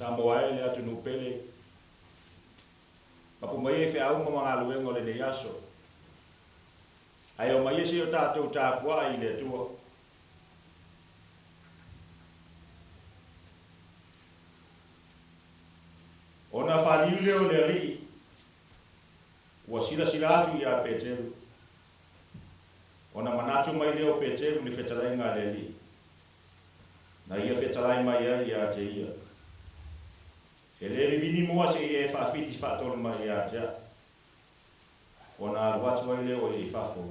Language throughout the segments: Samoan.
Samoa e le atunuu pele, mapu mai ia i feau ma galuega o lenei aso. Ae omaia se i o tatou tapuai i le Atua. Ona faliu lea o le Alii, ua silasila atu ia Peteru. Ona manatu mai lea o Peteru i le fetalaiga a le Alii, na ia fetalai mai ai ia te ia, E le vivini moa se i e faafiti faatolu mai ia te au. Ona alu atu ai lea o ia i fafo,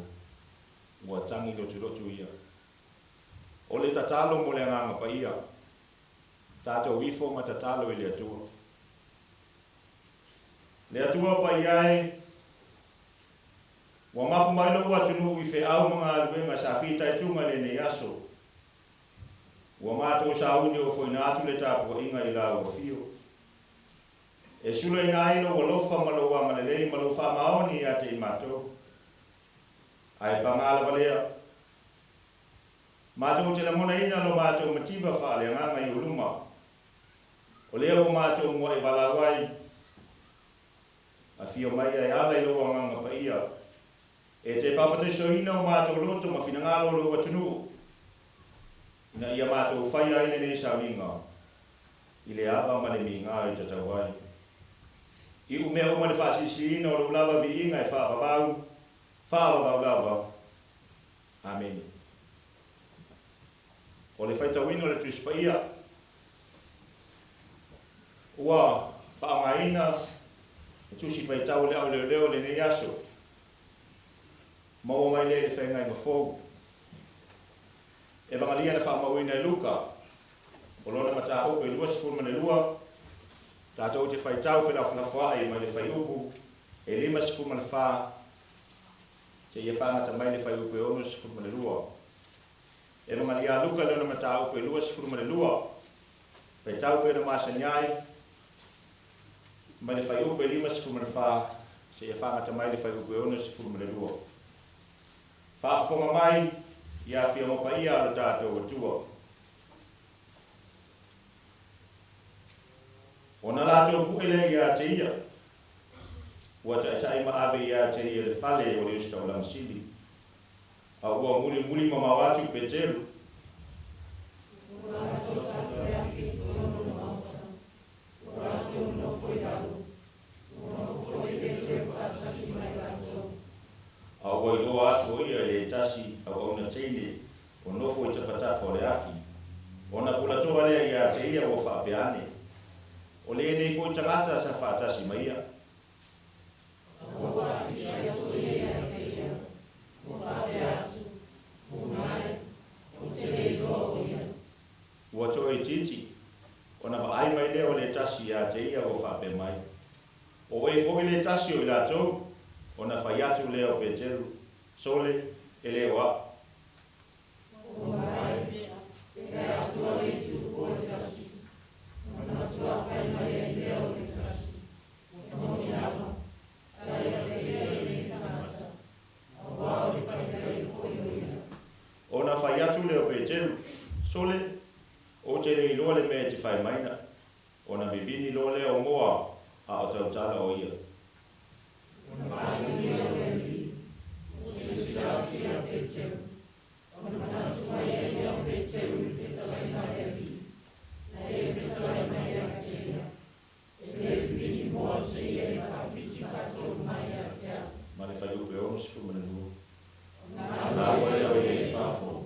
ua tagi lotulotu ia. O le tatalo mo le Agaga Paia, tatou ifo ma tatalo i le Atua. Le Atua Paia e, ua mapu mai lou atunuu i feau ma galuega sa fitaituga i lenei aso. Ua matou sauni ofoina atu le tapuaiga i lau afio. E sulaina ai lou alofa ma lou agalelei ma lou faamaoni ia te i matou. Ae paga lava lea, matou te lagonaina lo matou mativa faaleagaga i ou luma, o lea ua matou mua'i valaau ai, Afio mai e ala i lou Agaga Paia, e te papataisoina o matou loto ma finagalo o lou atunuu, ina ia matou faia ai lenei sauniga i le ava ma le migao e tatau ai. Iu mea uma le faasilisiliina o lou lava viiga e faavavau, faavavau lava. Amene. O le faitauina o le Tusi Paia ua faaaogaina le Tusi Faitau a le Au Leoleo i lenei aso, maua mai lea i le Feagaiga Fou. Evagalia na faamauina e Luka, o lona mataupu e 22, tatou te faitau felafolafoai mai le fuaiupu e 54 seia faagata mai le fuaiupu e 62. Evagalia a Luka i lona mataupu e 22, faitau pei ona masani ai, mai le fuaiupu e 54 seia faagata mai le fuaiupu e 62. Faafofoga mai i Afioga Paia a lo tatou Atua. Ona latou pue lea ia te ia, ua taitai ma ave ia te ia le fale o le Ositaulaga Sili, a ua mulimuli mamao atu Peteru. Ua latou sapi i totonu o le maota, ua latou nofo i lalo, ua nofo foi Peteru faatasi ma i latou. A ua iloa atu o ia i le tasi auauna teine o nofo i tafatafa o le afi, ona pulatoa lea ia te ia ua faapea ane, O lenei foi tagata sa faatasi ma ia. A ua faafiti atu ia ia te ia, ua faapea atu, Pū mai, ou te le iloa o ia. Ua toe itiiti, ona vaai mai lea o le tasi ia te ia ua faapea mai, O oe foi le tasi o i latou? Ona fai atu lea o Peteru, Sole, e le o a'u. O mai, e Atua le itupu o le tasi, ona matua fai mai ai lea o le tasi, E moni lava, sa ia te ia lenei tagata, auā o le Kalilaio foi o ia. Ona fai atu lea o Peteru, Sole, ou te le iloa le mea e te fai maina. Ona vivini loa lea o moa, a o tautala o ia. Ona faaiu lea o le Alii, ua silasila atu ia Peteru, ona manatu mai ai lea o Peteru i le fetalaiga a le Alii, na ia fetalai mai ia te ia, E le vivini moa seia e faafiti faatolu mai ia te au. Ma le fuaiupu e 62. Ona Ona alu alu ai ai lea lea o o ia ia i i fafo, fafo,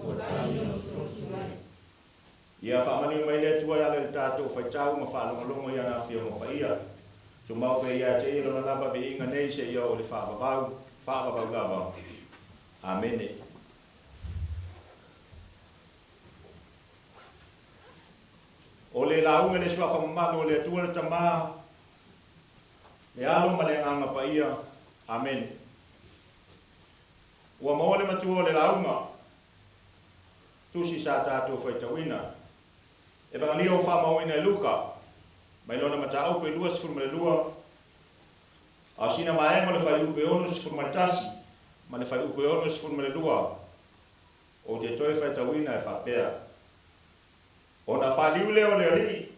ua ua tagi tagi lotulotu ai. Ia faamanuia mai le Atua e ala i le tatou faitau ma faalogologo i ana Afioga Paia. Tumau pea ia te ia Lona lava viiga nei seia oo i le faavavau, faavavau lava. Amene. O le lauga i le Suafa mamalu o le Atua le Tama, le Alo ma le Agaga Paia. Amene. Ua maua le matua o le lauga, tusi sa tatou faitauina. Evagalio ua faamauina e Luka, mai lona mataupu e 22, a o sina vaega o le fuaiupu e 61 ma le fuaiupu e 62, ou te toe faitauina e faapea, Ona faliu lea o le Alii,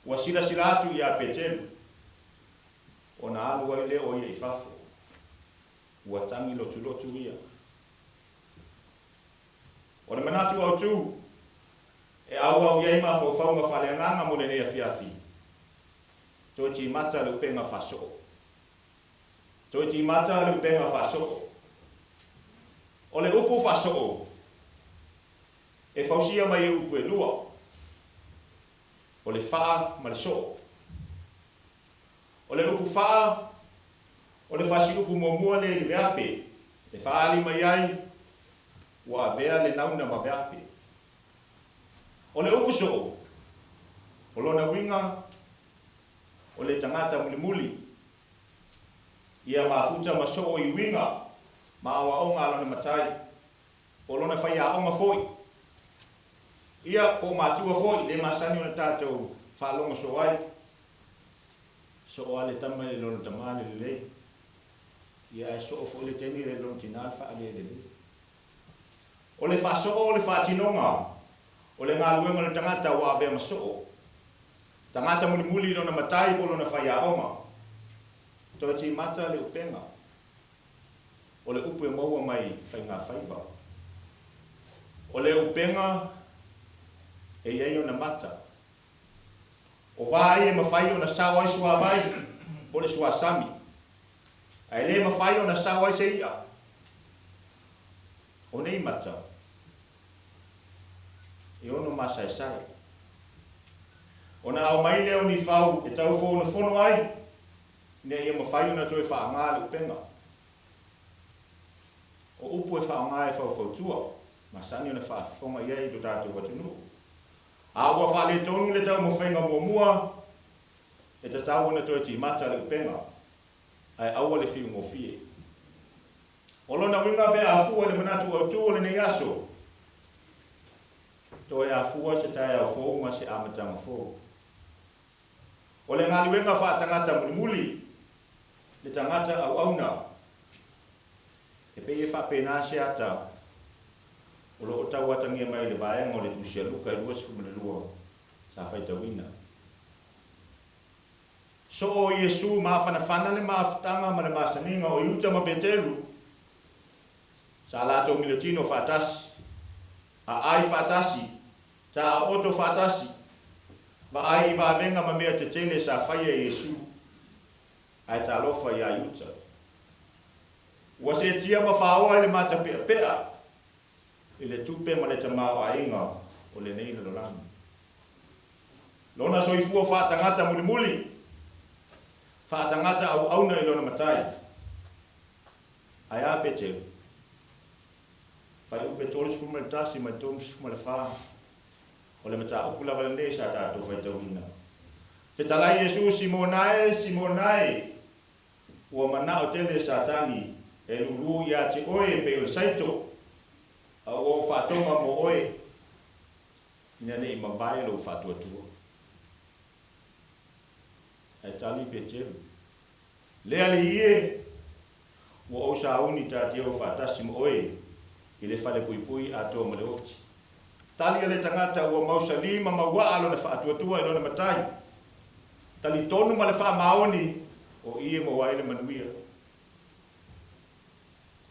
Ua silasila atu ia Peteru, ona alu ai lea o ia i fafo, ua tagi lotulotu ia. O le manatu autu e auau i ai mafaufauga faaleagaga mo lenei afiafi, toe timata le upega faasoo. Toe timata le upega faasoo. O le upu faasoo, e fausia mai e upu e lua, o le faa ma le soo. O le upu faa, o le fasiupu muamua lea i le veape, e faaali mai ai ua avea le nauna ma veape. O le upu soo, o lona uiga, o le tagata mulimuli, ia mafuta ma soo i uiga ma aoaoga a lona matai, po o lona faiaoga foi, ia po o matua foi, le masani ona tatou faalogo soo ai. Soo lava le tama i lona tamā le lelei, ia ae soo foi le teine i lona tinā le faalelelei. O le faasoo o le faatinoga o le galuega a le tagata ua avea ma soo, tagata mulimuli i lona matai po o lona faiaoga. Toe timata le upega, o le upu e maua mai faigafaiva. O le upega e i ai ona mata. O va ai e mafai ona sao ai suavai po o le suasami, ae le mafai ona sao ai se i'a. O nei mata, e ono masaesae. Ona aumai lea o ni fau e tau fonofono ai, ina ia mafai ona toe faaaoga le upega. O upu e faaaoga e faufautua, masani ona faafofoga i ai i lo tatou atunuu. A ua faaletonu le taumafaiga muamua, e tatau ona toe timata le upega, ae aua le fiugofie. O lona uiga pe a fua i le manatu autu o lenei aso, toe afua se taeao fou ma se amataga fou. O le galuega faatagata mulimuli, le tagata auauna, e pei e faapena se ata o lo o tau atagia mai i le vaega o le Tusi a Luka e 22 sa faitauina. Soo o Iesu mafanafana le mafutaga ma le masaniga o Iuta ma Peteru, sa latou milotino faatasi, aai faatasi, taoto faatasi, vaai i vavega ma mea tetele sa faia e Iesu, ae talofa ia Iuta. Ua seetia ma faoa i le matapeapea i le tupe ma le tamaoaiga o lenei lalolagi. Lona soifua faatagata mulimuli, faatagata auauna i lona matai. Ae a Peteru? Fuaiupu 31 mai le 34, o le mataupu lava lenei sa tatou faitauina. Fetalai Iesu, Simona e, Simona e, ua manao tele Satani e lulu ia te oe e pei o le saito, a ua ou faatoga mo oe, ina ne i mavae lou faatuatua. Ae tali Peteru, Le Alii e, ua ou sauni tatia o faatasi ma oe i le falepuipui atoa ma le oti. Tali a le tagata ua mausali ma mauaa lona faatuatua i lona matai. Talitonu ma le faamaoni o i e maua ai le manuia.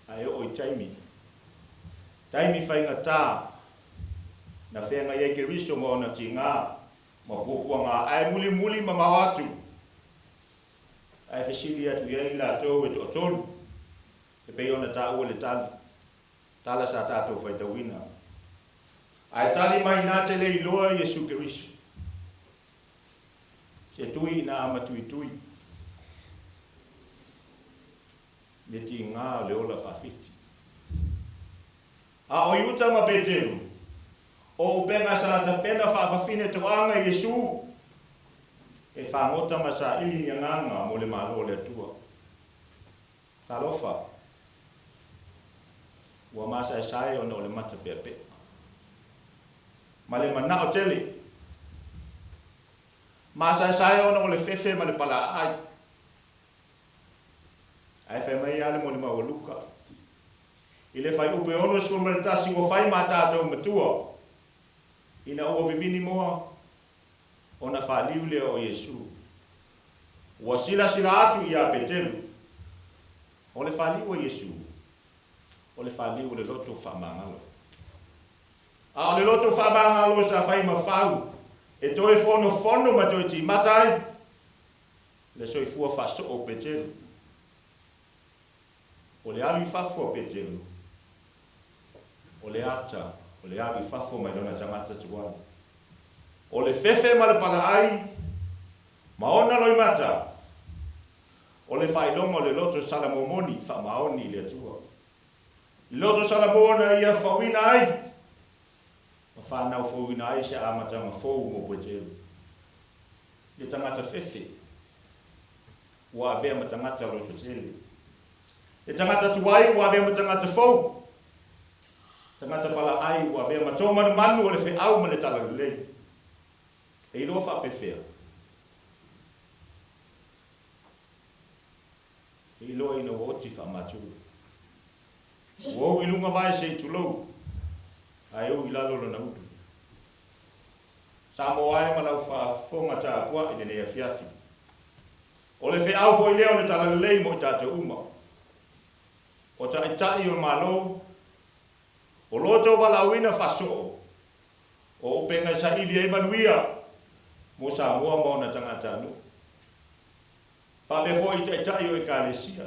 Ae oo i taimi, taimi faigata na feagai ai Keriso ma ona tiga ma puapuaga, ae mulimuli mamao atu, ae fesili atu i ai i latou e toatolu, e pei ona taua le tali, tala sa tatou faitauina. Ae tali mai na te le iloa Iesu Keriso. Se tui ina amatuitui le tiga o le ola faafiti. A o Iuta ma Peteru, o upega sa tapena faafafine toaga i Iesu, e fagota ma saili ni agaga mo le Malo o le Atua. Talofa, ua masaesae ona o le matapeapea ma le manao tele, masaesae ona o le fefe ma le palaaai. Ae fai mai lava le molimau a Luka i le fuaiupu e 61, ua fai ma tatou matua ina ua vivini moa Ona faaliu lea o Iesu, ua silasila atu ia Peteru. O le faaliu a Iesu, o le faaliu o le loto faamagalo. A o le loto faamagalo sa fai ma fau e toe fonofono ma toe timata ai le soifua faasoo o Peteru. O le alu i fafo a Peteru, o le ata o le alu i fafo mai lona tagata tuai. O le fefe ma le palaai ma ona loimata, o le faailoga o le loto salamomoni faamaoni i le Atua. I loto salamo na ia faauina ai ma fanau fouina ai se amataga fou mo Peteru. Le tagata fefe ua avea ma tagata lototele. Le tagata tuai ua avea ma tagata fou. Tagata palaai ua avea ma tōmanumanu o le feau ma le talalelei. E iloa faapefea. E iloa ina ua oti faamatula. Ua ou i luga vae se i tulou, ae ou i lalo lona ulu. Samoa e ma lau faafofoga tapuai i lenei afiafi. O le feau foi lea o le talalelei mo i tatou uma. O taitai o le Malo, o lo outou valaauina faasoo, o upega e saili ai manuia mo Samoa ma ona tagatanuu. Faapea foi i taitai o Ekalesia,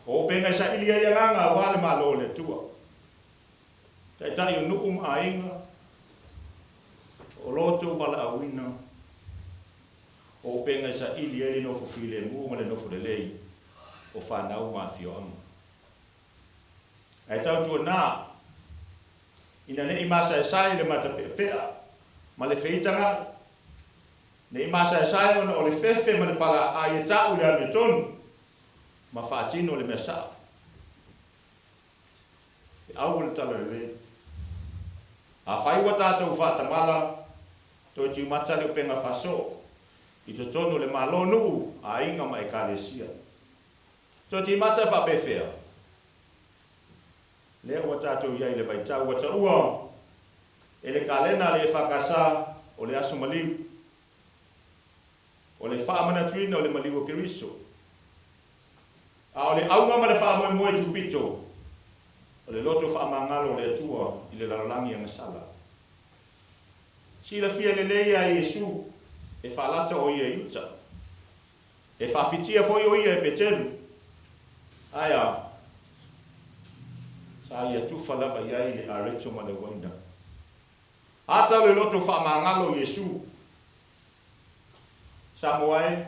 o upega e saili ai agaga aua le Malo o le Atua. Taitai o nuu ma aiga, o lo outou valaauina, o upega e saili ai le nofo filemu ma le nofo lelei o fanau ma afioaga. Ae tautuana, ina ne i masaesae le matapeapea ma le feitagai, ne i masaesae ona o le fefe ma le palaaai e ta'u le amiotonu ma faatino le mea sa'o. Feau o le talalelei. Afai ua tatou faatamala, toe tiumata le upega faasoo i totonu o le Malo, nuu, aiga ma Ekalesia. Toe timata faapefea? Lea ua tatou i ai i le vaitau ua taua e le kalena a le EFKS o le Aso Maliu, o le faamanatuina o le maliu o Keriso. A o le auga ma le faamoemoe tupito, o le loto faamagalo o le Atua i le lalolagi agasala. Silafia lelei ia Iesu e faalata o ia i uta. E faafitia foi o ia e Peteru. Ae a? Sa ia tufa lava i ai le areto ma le uaina. Ata o le loto faamagalo o Iesu. Samoa e,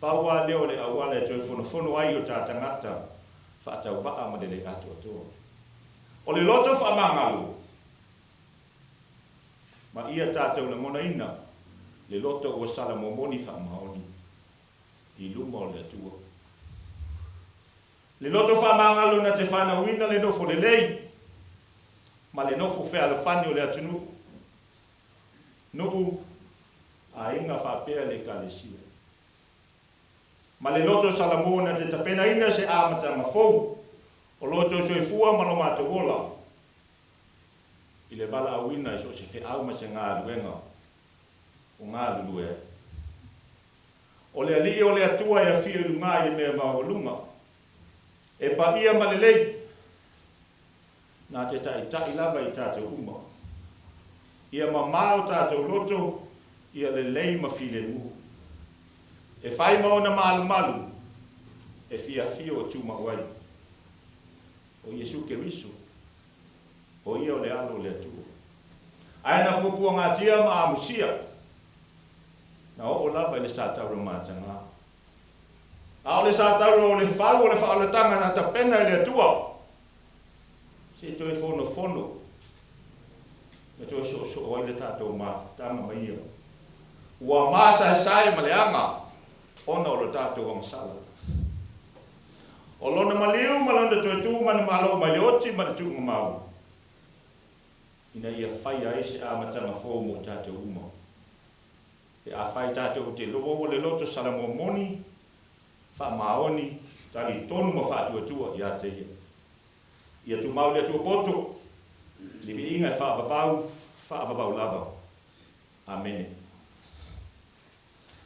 pau lava lea o le auala e toe fonofono ai o ta tagata faatauvaa ma le le atoatoa. O le loto faamagalo ma ia tatou lagonaina le loto ua salamomoni faamaoni i luma o le Atua. Le loto faamagalo na te fanauina le nofo lelei ma le nofo fealofani o le atunuu, nuu, aiga faapea le Ekalesia. Ma le loto salamo na te tapenaina se amataga fou o lo outou soifua ma lo matou ola i le valaauina i so o se feau ma se galuega o galulue ai. O le Alii o le Atua e afio i luga i le mea maualuga, e paia ma lelei, na te taitai lava i tatou uma. Ia mamao tatou loto, ia lelei ma filemu. E fai ma ona malumalu, e fiafia o tumau ai. O Iesu Keriso, o ia o le Alo o le Atua. Ae na puapuagatia ma amusia, na oo lava i le satauro mataga. A o le satauro o le fau o le faaolataga na tapena e le Atua, se i toe fonofono ma toe soosoo ai le tatou mafutaga ma ia. Ua masaesae ma leaga ona o le tatou agasala. O lona maliu ma lona toe tu manumalo mai le oti ma le tuugamau, ina ia faia ai se amataga fou mo tatou uma. Pe afai tatou te loua le loto salamomoni, faamaoni, talitonu ma faatuatua ia te ia. Ia tumau le Atua poto, le viiga e faavavau, faavavau lava. Amene.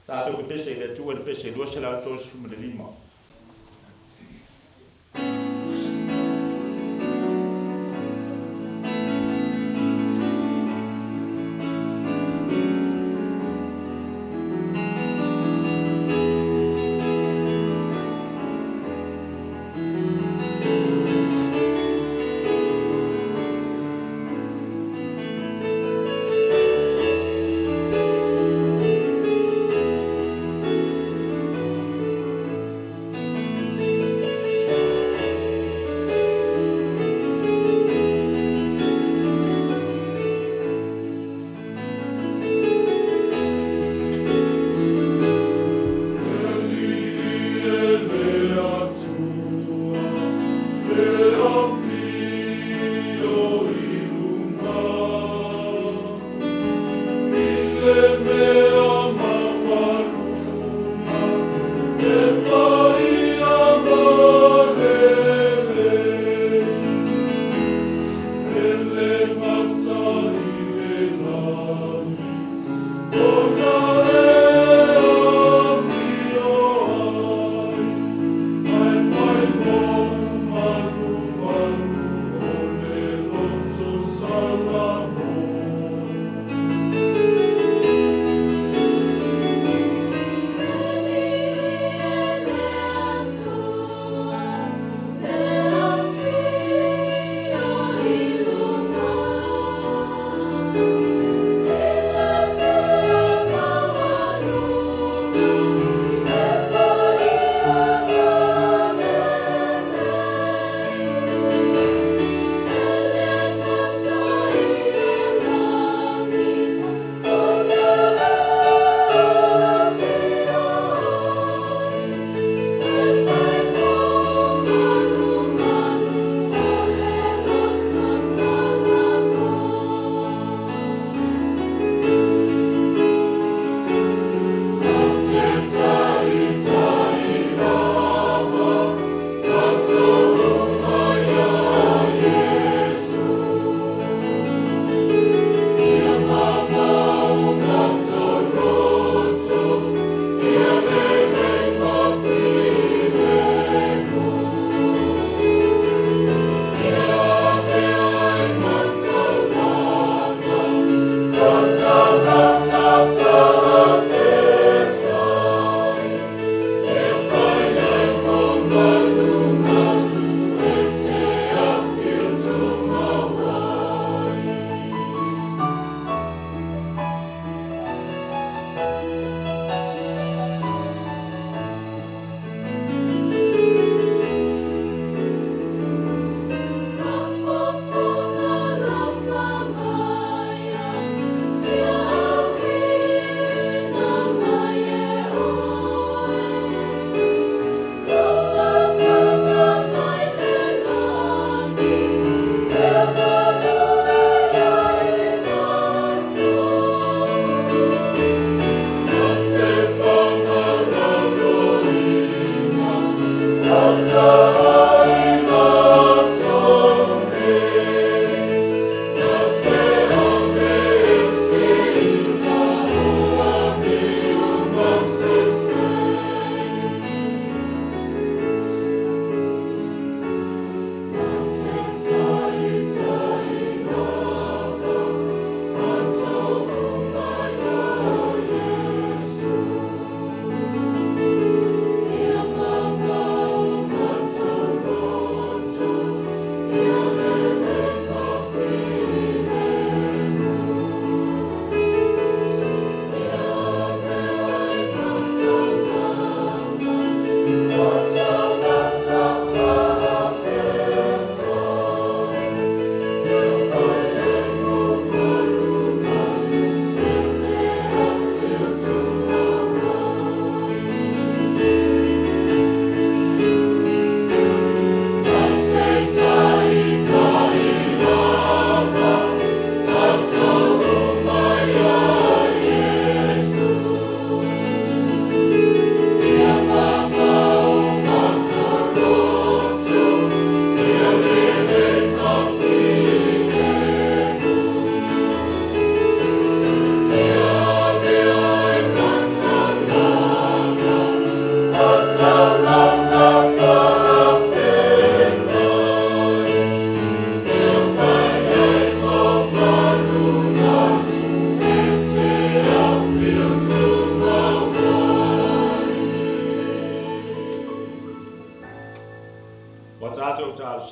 Tatou te pese i le Atua i le pese 235.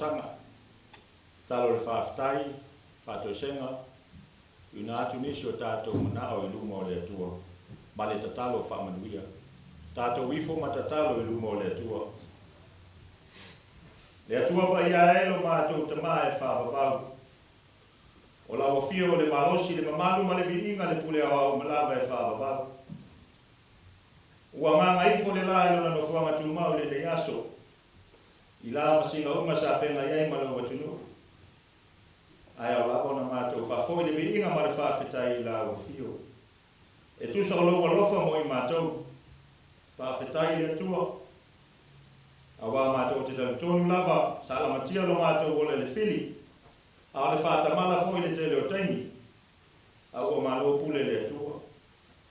talosaga, tatalo o le faafetai, faatoesega, tuuina atu nisi o tatou manao i luma o le Atua, ma le tatalo faamanuia. Tatou ifo ma tatalo i luma o le Atua. Le Atua paia e lo matou Tama e faavavau, o lau afio o le malosi, le mamalu ma le viiga, le pule aoao uma lava e faavavau. Ua gagaifo le la i lona nofoaga tumau i lenei aso, i la vasiga uma sa feagai ai ma lou atunuu. Ae ao lava ona matou faafoi le viiga ma le faafetai i lau afio, e tusa o lou alofa mo i matou. Faafetai i le Atua, auā matou te talitonu lava sa lamatia lo matou ola i le fili, a o le faatamala foi i le tele o taimi, a ua malo pule i le Atua.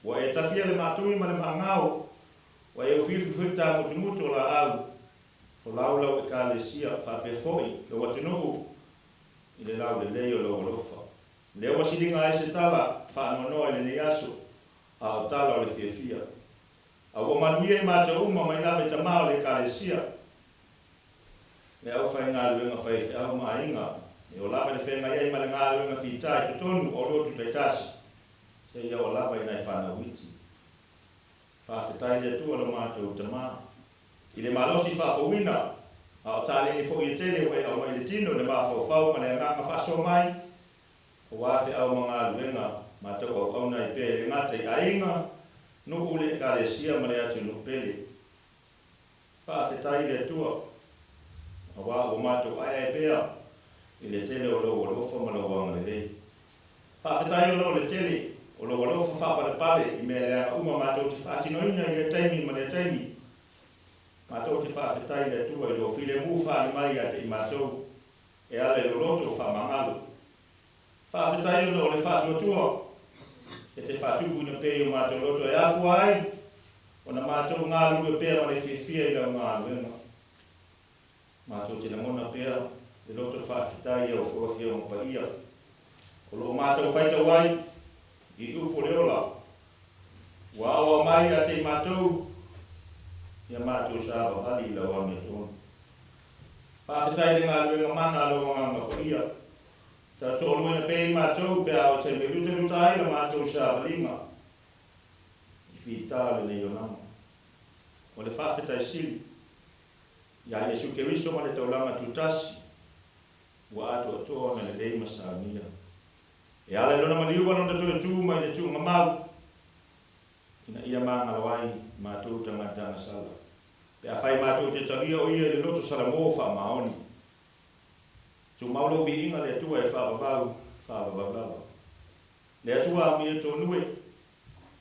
Ua e tafia le maatui ma le maagao, ua e ufiufi foi le tamutumutu o laau, folau lau Ekalesia faapea foi lou atunuu i le laulelei o lou alofa. Lea ua siliga ai se tala faanoanoa i lenei aso, a o tala o le fiafia. A ua manuia i matou uma mai lava i tama o le Ekalesia, le aufaigaluega faifeau ma aiga, e oo lava i le feagai ai ma le galuega fita i totonu o lotu taitasi, seia oo lava i nai fanau iti. Faafetai i le Atua lo matou Tama, i le malosi faafouina, a o taleni foi e tele ua e aumai i le tino, le mafaufau ma le agaga faasoa mai, aua feau ma galuega matou auauna ai pea e le gata i aiga, nuu, le Ekalesia ma le atunuu pele. Faafetai i le Atua, auā ua matou aeae pea i le tele o lou alofa ma lou agalelei. Faafetai ona o le tele o lou alofa faapalepale i mea leaga uma matou te faatinoina i lea taimi ma lea taimi. Matou te faafetai i le Atua i lou filemu faaali mai ia te i matou e ala i lou loto faamagalo. Faafetai ona o le faatuatua e te faatupuina pea i o matou loto e afua ai ona matou galulue pea ma le fiafia i lau galuega. Matou te lagona pea le loto faafetai i au Afioga Paia o lo o matou faitau ai i upu o le ola ua aoao mai ia te i matou ia matou savavali i lau amiotonu. Faafetai i le galuega mana a lou Agaga Paia, tautoaluaina pea i matou pe a oo i taimi e lutaluta ai la matou savaliga i fita o lenei olaga. O le faafetai sili ia Iesu Keriso ma le taulaga tutasi ua atoatoa ona lelei ma saunia. E ala i lona maliu ma lona toe tu mai le tuugamau, ina ia magalo ai matou tagata agasala, pe afai matou te talia o ia i le loto salamo faamaoni. Tumau lou viiga le Atua e faavavau, faavavau lava. Le Atua amiotonu e,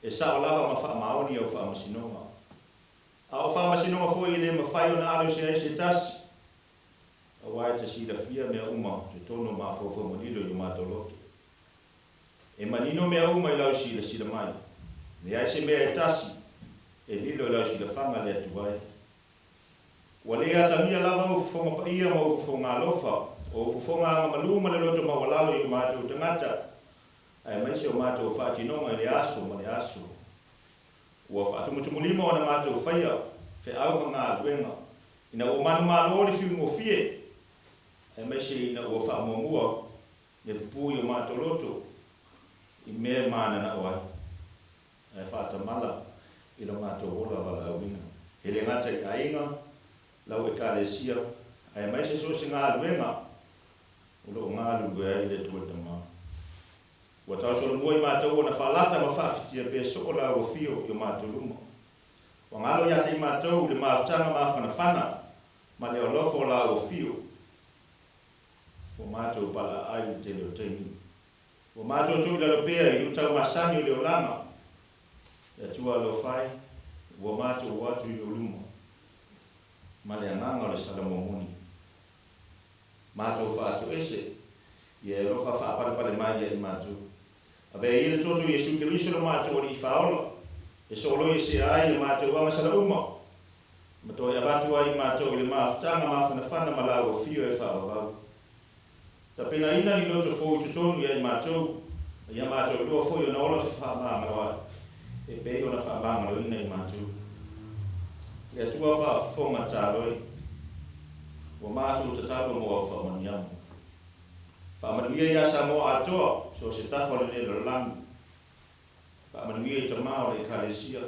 e sao lava ma faamaoni au faamasinoga. A o faamasinoga foi e le mafai ona alo ese ai se tasi, auā e te silafia mea uma totonu o mafaufauga lilo i o matou loto. E manino mea uma i lau silasila mai, leai se mea e tasi e lilo i lau silafaga le Atua e. Ua le atagia lava ou fofoga paia ma ou fofoga alofa, o ou fofoga agamalu ma le loto maualalo i o matou tagata, aemaise o matou faatinoga i le aso ma le aso. Ua faatumutumulima ona matou faia feau ma galuega, ina ua manumalo le fiugofie, aemaise ina ua faamuamua le pupū i o matou loto i mea e mananao ai, ae faatamala i lo matou ola valaauina. E le gata i aiga, lau Ekalesia, aemaise so o se galuega o lo o galulue ai le Atua le Tama. Ua tausolomua i matou ona faalata ma faafitia pea soo lau afio i o matou luma. Ua galo ia te i matou le mafutaga mafanafana ma le alofa o lau afio, ua matou palaaai i le tele o taimi. Ua matou tuu i lalo pea i luitau masani o le olaga. Le Atua alofa e, ua matou o atu i lou luma ma le agaga o le salamo moni. Matou faatoese, ia e alofa faapalepale mai ia i matou. Avea ia le toto o Iesu Keriso lo matou Alii Faaola, e soloiesea ai a matou agasala uma, ma toe avatu ai i matou i le mafutaga mafanafana ma lau afio e faavavau. Tapenaina ni loto fou i totonu ia i matou, ma ia matou iloa foi ona ola fefaamagaloai, e pei ona faamagaloina i matou. Le Atua faafofoga tatalo e, Ua matou tatalo mo au faamanuiaga. Faamanuia ia Samoa atoa, so o se tafa o lenei lalolagi. Faamanuia i tama o le Ekalesia.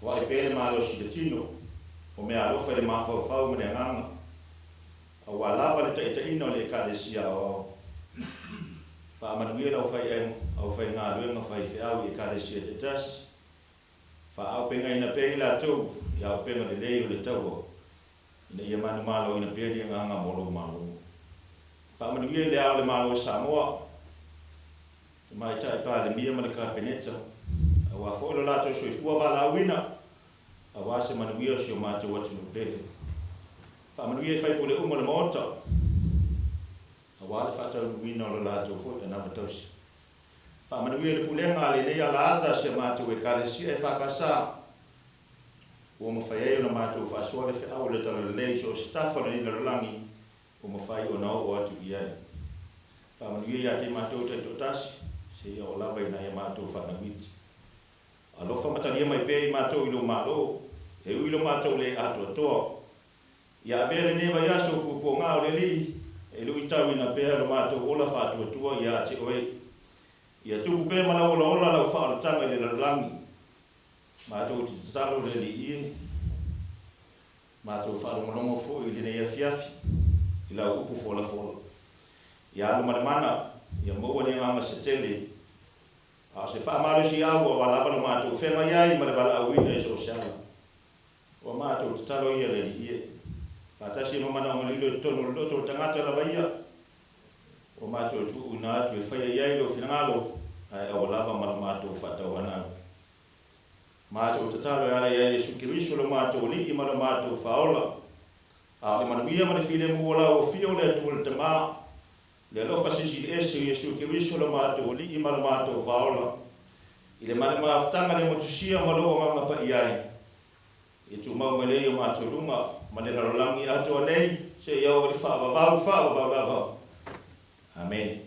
Foai pea le malosi i le tino, o meaalofa i le mafaufau ma le agaga, aua lava le taitaiina o le Ekalesia aoao. Faamanuia le aufaigaluega faifeau i Ekalesia taitasi. Faaaupegaina pea i latou i auupega lelei o le taua, ina ia manumaloina pea le agaga mo lou Malo. Faamanuia i Le Ao o le Malo o Samoa, Tamaitai Palemia ma le Kapeneta, aua foi lo latou soifua valaauina, aua se manuia o si o matou atunuu pele. Faamanuia i sui usufono uma o le Maota, aua le faataunuuina o lo latou foi anava tausi. Faamanuia i le pulega a lenei alaata a si a matou Ekalesia EFKS, ua mafai ai ona matou faasoa le feau o le Talalelei i so o se tafa o lenei lalolagi ua mafai ona oo atu i ai. Faamanuia ia te matou taitoatasi, seia oo lava i nai a matou fanau iti. Alofa ma talia mai pea i matou i lou Malo, e ui i lo matou le atoatoa. Ia avea lenei vaiaso o puapuaga o le Alii e luitauina pea lo matou ola faatuatua ia te oe. Ia tupu pea ma lau olaola lau faaolataga i le lalolagi. Matou te tatalo le Alii e, matou faalogologo foi i lenei afiafi i lau upu folafola. Ia alu ma le mana, ia maua ni agaga se tele, a o se faamalosiau aua lava lo matou feagai ai ma le valaauina i so o se ala. Ua matou tatalo ia le Alii e, faatasi ai ma manaoga lilo i totonu o le loto o le tagata lava ia, ua matou tuuina atu e faia i ai lou finagalo, ae aua lava ma lo matou faatauanau. Matou tatalo e ala ia Iesu Keriso lo matou Alii ma lo matou Faaola, a o le manuia ma le filemu o lau Afio o le Atua le Tama, le alofa silisili ese o Iesu Keriso lo matou Alii ma lo matou Faaola, i le malemafutaga le motusia ma lou Agaga Paia ai, ia tumau mai lea i o matou luga ma le lalolagi atoa nei, seia oo i le faavavau faavavau lava. Amene.